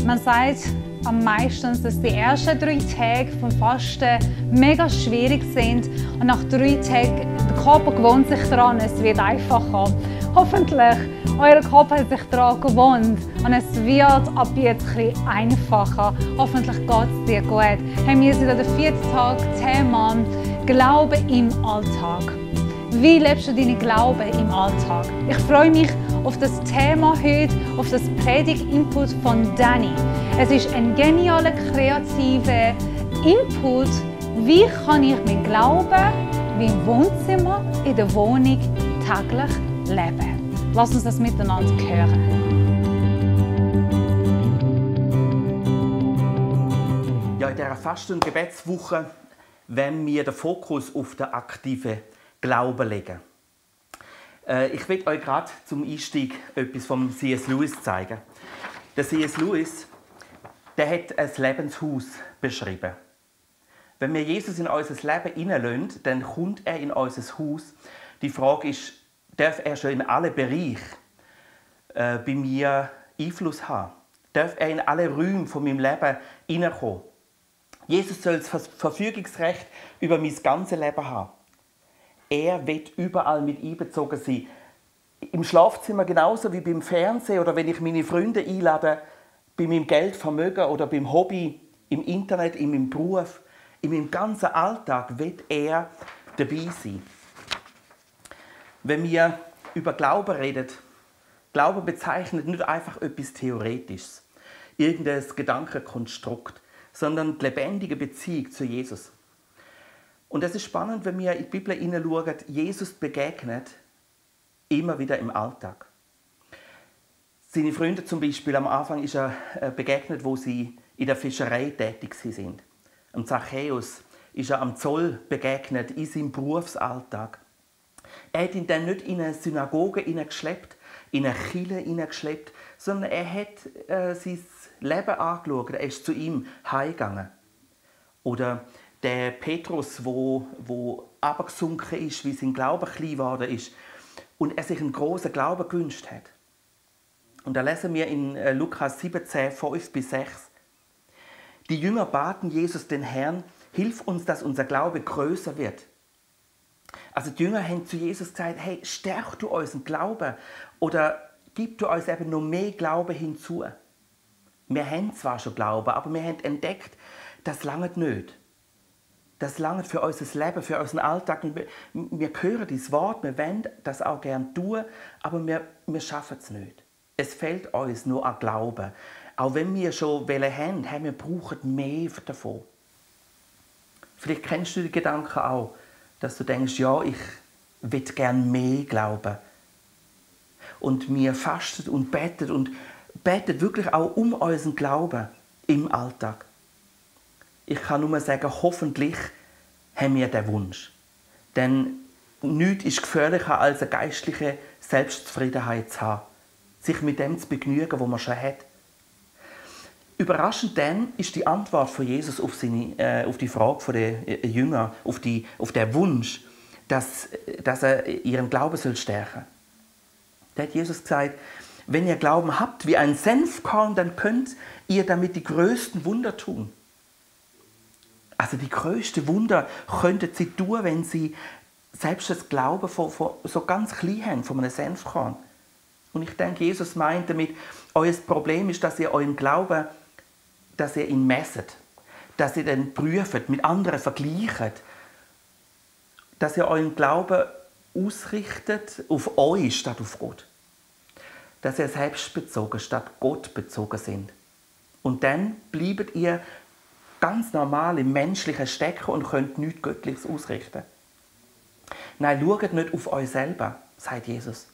Man sagt am meisten, dass die ersten 3 Tage vom Fasten mega schwierig sind und nach 3 Tagen der Körper gewöhnt sich daran, es wird einfacher. Hoffentlich, euer Körper hat sich daran gewohnt und es wird ab jetzt ein bisschen einfacher. Hoffentlich geht es dir gut. Hey, wir sind an der 4. Tag Thema Glaube im Alltag. Wie lebst du deinen Glauben im Alltag? Ich freue mich auf das Thema heute, auf das Predigt-Input von Danny. Es ist ein genialer, kreativer Input. Wie kann ich meinen Glauben wie im Wohnzimmer, in der Wohnung täglich leben? Lass uns das miteinander hören. Ja, in dieser Fasten- und Gebetswoche wollen wir den Fokus auf den aktiven Glauben legen. Ich will euch gerade zum Einstieg etwas von C.S. Lewis zeigen. Der C.S. Lewis, der hat ein Lebenshaus beschrieben. Wenn wir Jesus in unser Leben hineinlassen, dann kommt er in unser Haus. Die Frage ist, darf er schon in alle Bereiche bei mir Einfluss haben? Darf er in alle Räume von meinem Leben hineinkommen? Jesus soll das Verfügungsrecht über mein ganzes Leben haben. Er wird überall mit einbezogen sein. Im Schlafzimmer genauso wie beim Fernsehen oder wenn ich meine Freunde einlade, bei meinem Geldvermögen oder beim Hobby, im Internet, in meinem Beruf, in meinem ganzen Alltag wird er dabei sein. Wenn wir über Glauben reden, Glauben bezeichnet nicht einfach etwas Theoretisches, irgendein Gedankenkonstrukt, sondern die lebendige Beziehung zu Jesus. Und es ist spannend, wenn wir in die Bibel hineinschauen, Jesus begegnet immer wieder im Alltag. Seine Freunde zum Beispiel, am Anfang ist er begegnet, wo sie in der Fischerei tätig sind. Am Zachäus ist er am Zoll begegnet, in seinem Berufsalltag. Er hat ihn dann nicht in eine Synagoge hineingeschleppt, in eine Kirche hineingeschleppt, sondern er hat sein Leben angeschaut, er ist zu ihm heimgegangen. Oder der Petrus, wo abgesunken ist, wie sein Glaube klein geworden ist und er sich einen grossen Glauben gewünscht hat. Und da lesen wir in Lukas 17, 5-6. Die Jünger baten Jesus, den Herrn, hilf uns, dass unser Glaube größer wird. Also die Jünger haben zu Jesus gesagt, hey, stärk du unseren Glauben oder gib du uns eben noch mehr Glauben hinzu. Wir haben zwar schon Glauben, aber wir haben entdeckt, das langt nicht. Das langt für unser Leben, für unseren Alltag. Wir hören dieses Wort, wir wollen das auch gerne tun, aber wir schaffen es nicht. Es fehlt uns nur an Glauben. Auch wenn wir schon Welle haben, wir brauchen mehr davon. Vielleicht kennst du die Gedanken auch, dass du denkst, ja, ich will gerne mehr glauben. Und wir fasten und beten wirklich auch um unseren Glauben im Alltag. Ich kann nur sagen, hoffentlich haben wir diesen Wunsch. Denn nichts ist gefährlicher, als eine geistliche Selbstzufriedenheit zu haben. Sich mit dem zu begnügen, was man schon hat. Überraschend dann ist die Antwort von Jesus auf die Frage der Jünger, auf den Wunsch, dass er ihren Glauben stärken soll. Da hat Jesus gesagt, wenn ihr Glauben habt wie ein Senfkorn, dann könnt ihr damit die größten Wunder tun. Also die größten Wunder könnten sie tun, wenn sie selbst das Glauben von so ganz klein haben, von einem Senfkorn. Und ich denke, Jesus meint damit, euer Problem ist, dass ihr euren Glauben, dass ihr ihn messet, dass ihr den prüft, mit anderen vergleicht, dass ihr euren Glauben ausrichtet auf euch statt auf Gott. Dass ihr selbstbezogen statt Gott bezogen sind. Und dann bleibt ihr ganz normal im Menschlichen stecken und könnt nichts Göttliches ausrichten. Nein, schaut nicht auf euch selber, sagt Jesus.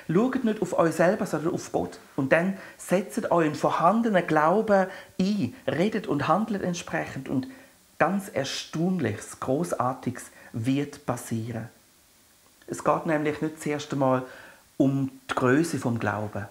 Schaut nicht auf euch selber, sondern auf Gott. Und dann setzt euren vorhandenen Glauben ein, redet und handelt entsprechend und ganz Erstaunliches, Großartiges wird passieren. Es geht nämlich nicht zuerst einmal um die Größe vom Glauben,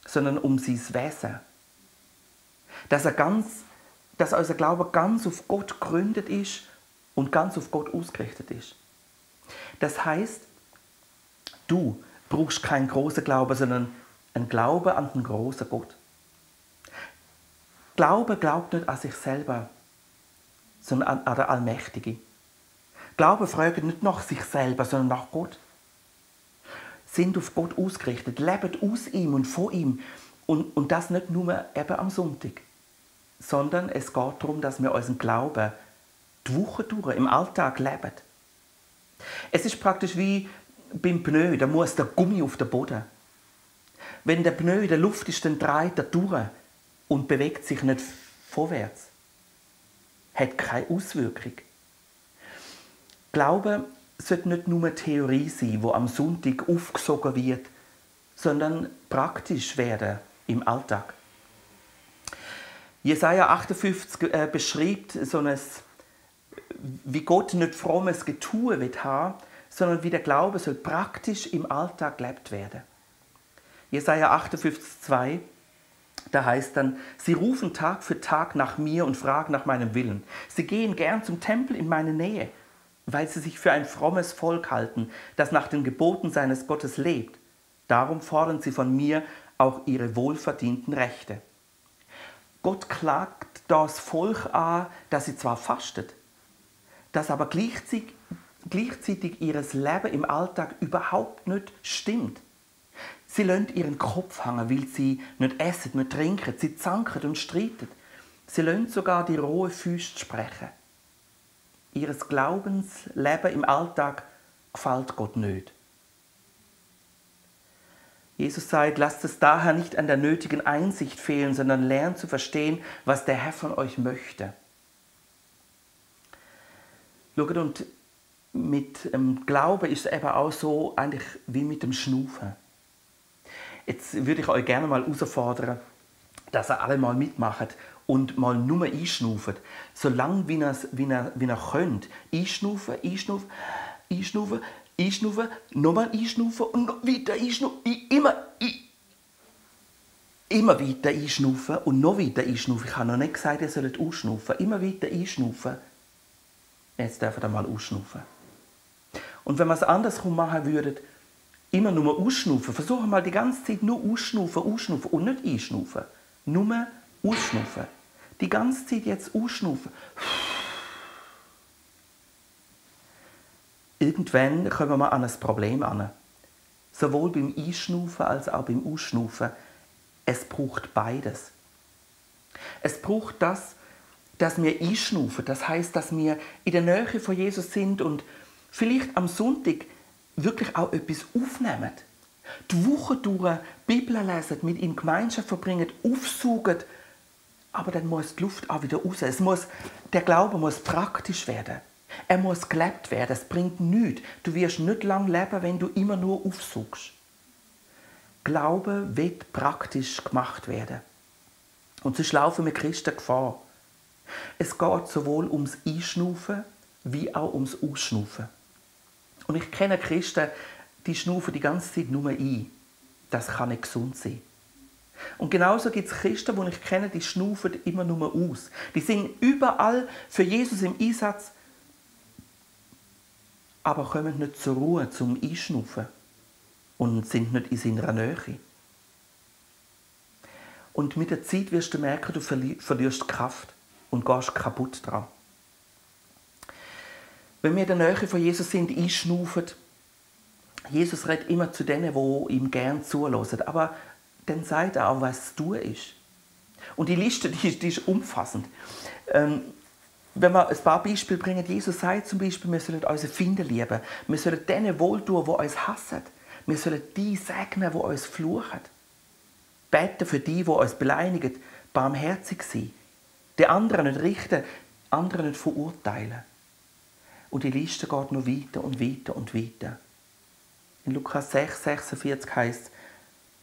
sondern um sein Wesen. Dass unser Glaube ganz auf Gott gegründet ist und ganz auf Gott ausgerichtet ist. Das heißt, du brauchst keinen großen Glauben, sondern einen Glauben an den großen Gott. Glaube glaubt nicht an sich selber, sondern an den Allmächtigen. Glaube fragt nicht nach sich selber, sondern nach Gott. Sind auf Gott ausgerichtet, leben aus ihm und von ihm. Und das nicht nur eben am Sonntag, sondern es geht darum, dass wir unseren Glauben die Woche durch im Alltag leben. Es ist praktisch wie beim Pneu, da muss der Gummi auf den Boden. Wenn der Pneu in der Luft ist, dann dreht er durch und bewegt sich nicht vorwärts. Hat keine Auswirkung. Glaube sollte nicht nur Theorie sein, die am Sonntag aufgesogen wird, sondern praktisch werden im Alltag. Jesaja 58 beschreibt wie Gott nicht frommes Getue will haben, sondern wie der Glaube soll praktisch im Alltag gelebt werden. Jesaja 58,2, da heißt dann: Sie rufen Tag für Tag nach mir und fragen nach meinem Willen. Sie gehen gern zum Tempel in meine Nähe, weil sie sich für ein frommes Volk halten, das nach den Geboten seines Gottes lebt. Darum fordern sie von mir auch ihre wohlverdienten Rechte. Gott klagt das Volk an, dass sie zwar fastet, dass aber gleichzeitig ihres Leben im Alltag überhaupt nicht stimmt. Sie lassen ihren Kopf hängen, weil sie nicht essen, nicht trinken, sie zanken und streiten. Sie lassen sogar die rohe Füße sprechen. Ihres Glaubensleben im Alltag gefällt Gott nicht. Jesus sagt: Lasst es daher nicht an der nötigen Einsicht fehlen, sondern lernt zu verstehen, was der Herr von euch möchte. Schaut, und mit dem Glauben ist es eben auch so eigentlich wie mit dem Schnaufen. Jetzt würde ich euch gerne mal herausfordern, dass ihr alle mal mitmacht und mal nur einschnaufen. So lange wie ihr könnt. Einschnaufen, einschnaufen, einschnaufen, einschnaufen, nochmal einschnaufen und noch weiter einschnaufen. Immer weiter einschnaufen und noch weiter einschnaufen. Ich habe noch nicht gesagt, ihr sollt ausschnaufen. Immer weiter einschnaufen. Jetzt dürft ihr mal ausschnaufen. Und wenn wir es andersrum machen würden, immer nur ausschnaufen. Versuchen mal die ganze Zeit nur ausschnaufen und nicht einschnaufen. Nur ausschnaufen. Die ganze Zeit jetzt ausschnaufen. Irgendwann kommen wir an ein Problem an. Sowohl beim Einschnaufen als auch beim Ausschnaufen. Es braucht beides. Es braucht das, dass wir einschnaufen. Das heißt, dass wir in der Nähe von Jesus sind und vielleicht am Sonntag wirklich auch etwas aufnehmen. Die Woche durch Bibel lesen, mit ihm Gemeinschaft verbringen, aufsaugen. Aber dann muss die Luft auch wieder raus. Der Glaube muss praktisch werden. Er muss gelebt werden. Es bringt nichts. Du wirst nicht lange leben, wenn du immer nur aufsaugst. Glaube wird praktisch gemacht werden. Und sonst laufen wir Christen Gefahr. Es geht sowohl ums Einschnaufen wie auch ums Ausschnaufen. Und ich kenne Christen, die schnaufen die ganze Zeit nur ein. Das kann nicht gesund sein. Und genauso gibt es Christen, die ich kenne, die schnaufen immer nur aus. Die sind überall für Jesus im Einsatz, aber kommen nicht zur Ruhe zum Einschnaufen und sind nicht in seiner Nähe. Und mit der Zeit wirst du merken, du verlierst Kraft und gehst kaputt dran. Wenn wir in der Nähe von Jesus sind, einschnaufen, Jesus redet immer zu denen, die ihm gern zuhören. Aber dann sagt er auch, was zu tun ist. Und die Liste die ist umfassend. Wenn wir ein paar Beispiele bringen, Jesus sagt zum Beispiel, wir sollen unsere Feinde lieben. Wir sollen denen wohltun, die uns hassen. Wir sollen die segnen, die uns fluchen. Beten für die uns beleidigen. Barmherzig sein. Die anderen nicht richten, andere nicht verurteilen. Und die Liste geht noch weiter und weiter und weiter. In Lukas 6, 46 heißt es,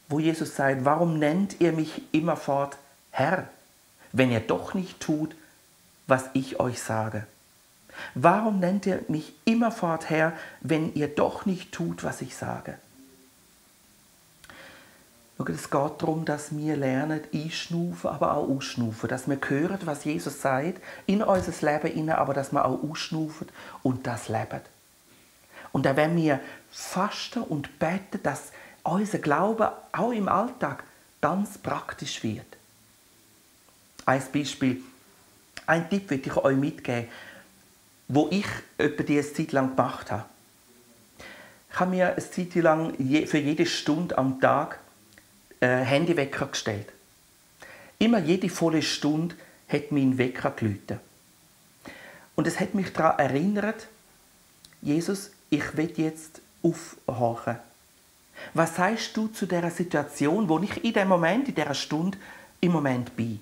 wo Jesus sagt: Warum nennt ihr mich immerfort Herr, wenn ihr doch nicht tut, was ich euch sage? Warum nennt ihr mich immerfort Herr, wenn ihr doch nicht tut, was ich sage? Es geht darum, dass wir lernen, einschnaufen, aber auch ausschnaufen. Dass wir hören, was Jesus sagt, in unser Leben hinein, aber dass wir auch ausschnaufen und das leben. Und dann wenn wir fasten und beten, dass unser Glaube auch im Alltag ganz praktisch wird. Ein Beispiel, ein Tipp möchte ich euch mitgeben, wo ich etwa diese Zeit lang gemacht habe. Ich habe mir eine Zeit lang für jede Stunde am Tag Handywecker gestellt. Immer jede volle Stunde hat mein Wecker geläutet. Und es hat mich daran erinnert, Jesus, ich will jetzt aufhorchen. Was sagst du zu dieser Situation, wo ich in diesem Moment, in dieser Stunde im Moment bin?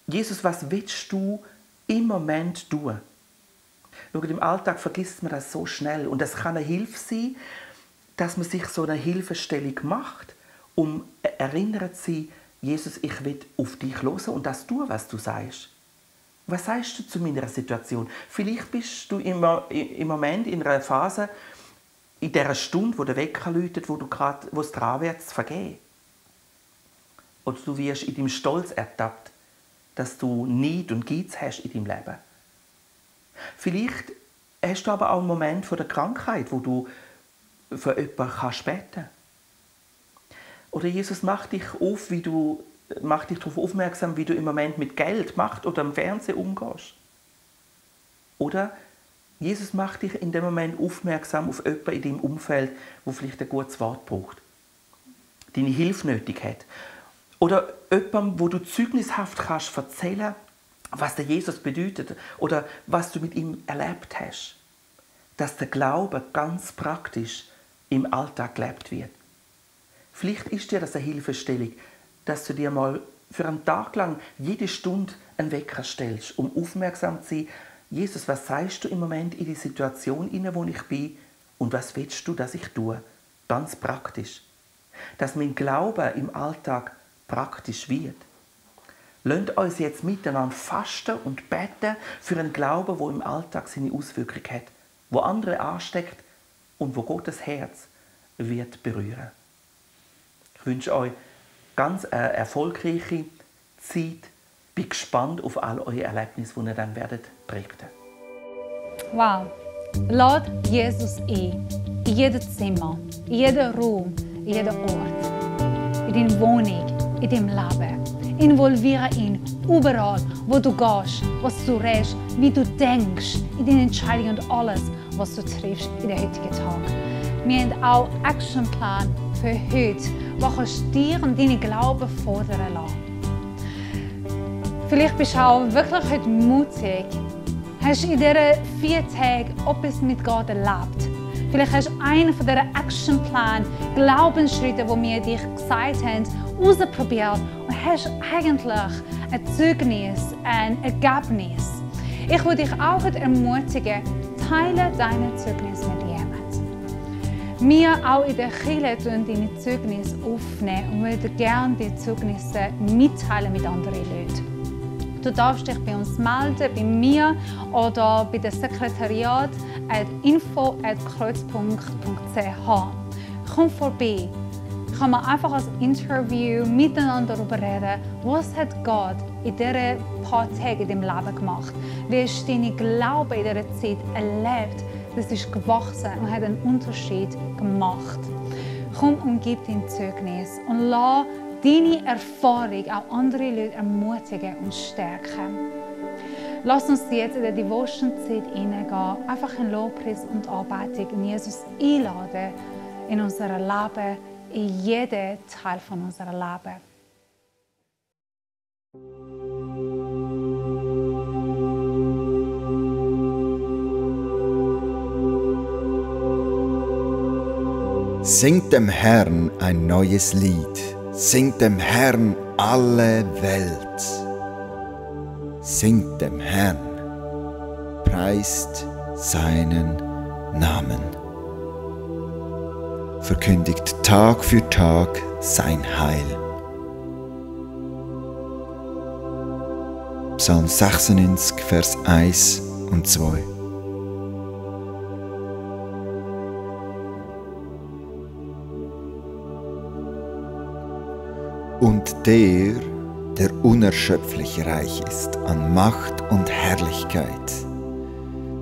Jesus, was willst du im Moment tun? Schau, im Alltag vergisst man das so schnell. Und es kann eine Hilfe sein, dass man sich so eine Hilfestellung macht, um erinnert zu sein, Jesus, ich will auf dich hören und das tun, was du sagst. Was sagst du zu meiner Situation? Vielleicht bist du im Moment in einer Phase, in dieser Stunde, wo der Wecker läutet, wo es dran wird, zu vergeben. Oder du wirst in deinem Stolz ertappt, dass du Neid und Geiz hast in deinem Leben. Vielleicht hast du aber auch einen Moment von der Krankheit, wo du für jemanden beten kannst. Oder Jesus macht dich darauf aufmerksam, wie du im Moment mit Geld, Macht oder im Fernsehen umgehst. Oder Jesus macht dich in dem Moment aufmerksam auf jemanden in deinem Umfeld, der vielleicht ein gutes Wort braucht, deine Hilfe nötig hat. Oder jemandem, wo du zeugnishaft kannst erzählen, was der Jesus bedeutet oder was du mit ihm erlebt hast. Dass der Glaube ganz praktisch im Alltag gelebt wird. Vielleicht ist dir das eine Hilfestellung, dass du dir mal für einen Tag lang jede Stunde einen Wecker stellst, um aufmerksam zu sein, Jesus, was sagst du im Moment in die Situation, in der ich bin und was willst du, dass ich tue? Ganz praktisch. Dass mein Glaube im Alltag praktisch wird. Lasst uns jetzt miteinander fasten und beten für einen Glauben, der im Alltag seine Auswirkung hat, wo andere ansteckt und wo Gottes Herz wird berühren. Ich wünsche euch ganz eine erfolgreiche Zeit. Bin gespannt auf all eure Erlebnisse, die ihr dann werdet berichten. Wow! Lad Jesus ein. In jedem Zimmer, in jedem Raum, in jedem Ort. In deiner Wohnung, in deinem Leben. Involviere ihn überall, wo du gehst, was du redest, wie du denkst, in deinen Entscheidungen und alles, was du triffst in den heutigen Tag. Wir haben auch einen Actionplan für heute, wo kannst du dir und deine Glauben fordern lassen. Vielleicht bist du auch wirklich heute mutig. Hast du in diesen 4 Tagen etwas mit Gott erlebt? Vielleicht hast du einen von diesen Actionplan, Glaubensschritte, die wir dir gesagt haben, ausprobiert und hast eigentlich ein Zeugnis, ein Ergebnis. Ich würde dich auch heute ermutigen, teile deine Zeugnis mit jemandem. Wir auch in der Kirche tun deine Zeugnisse aufnehmen und würden gerne die Zeugnisse mitteilen mit anderen Leuten. Du darfst dich bei uns melden, bei mir oder bei dem Sekretariat info@kreuzpunkt.ch. Komm vorbei. Kann man einfach als Interview miteinander darüber reden, was hat Gott in diesen paar Tagen in deinem Leben gemacht? Wie hast du deinen Glauben in dieser Zeit erlebt? Das ist gewachsen und hat einen Unterschied gemacht. Komm und gib dein Zeugnis und lass deine Erfahrung auch andere Leute ermutigen und stärken. Lass uns jetzt in der Devotion-Zeit hineingehen, einfach in Lobpreis und Anbetung und Jesus einladen in unser Leben, in jeden Teil von unserem Leben. Singt dem Herrn ein neues Lied. Singt dem Herrn alle Welt. Singt dem Herrn, preist seinen Namen. Verkündigt Tag für Tag sein Heil. Psalm 96, Vers 1 und 2. Und der unerschöpflich reich ist an Macht und Herrlichkeit,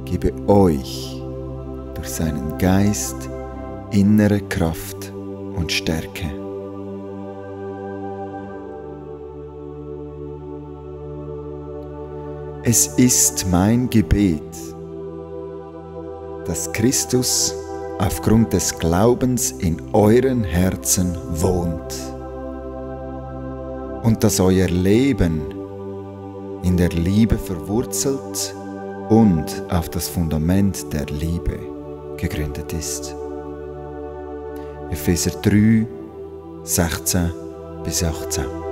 gebe euch durch seinen Geist innere Kraft und Stärke. Es ist mein Gebet, dass Christus aufgrund des Glaubens in euren Herzen wohnt und dass euer Leben in der Liebe verwurzelt und auf das Fundament der Liebe gegründet ist. Epheser 3, 16 bis 18.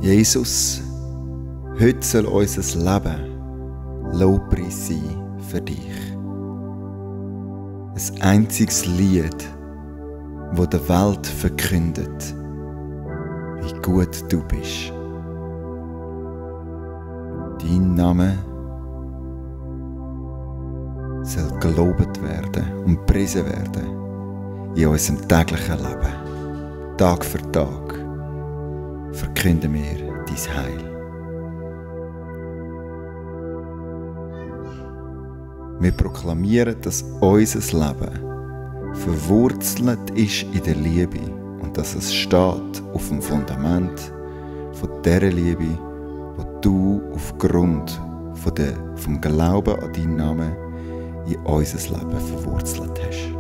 Jesus, heute soll unser Leben Lobpreis sein für dich. Ein einziges Lied, das der Welt verkündet, wie gut du bist. Dein Name soll gelobt werden und gepriesen werden in unserem täglichen Leben. Tag für Tag verkünden wir dein Heil. Wir proklamieren, dass unser Leben verwurzelt ist in der Liebe und dass es steht auf dem Fundament von dieser Liebe, die du aufgrund vom Glauben an deinen Namen in unser Leben verwurzelt hast.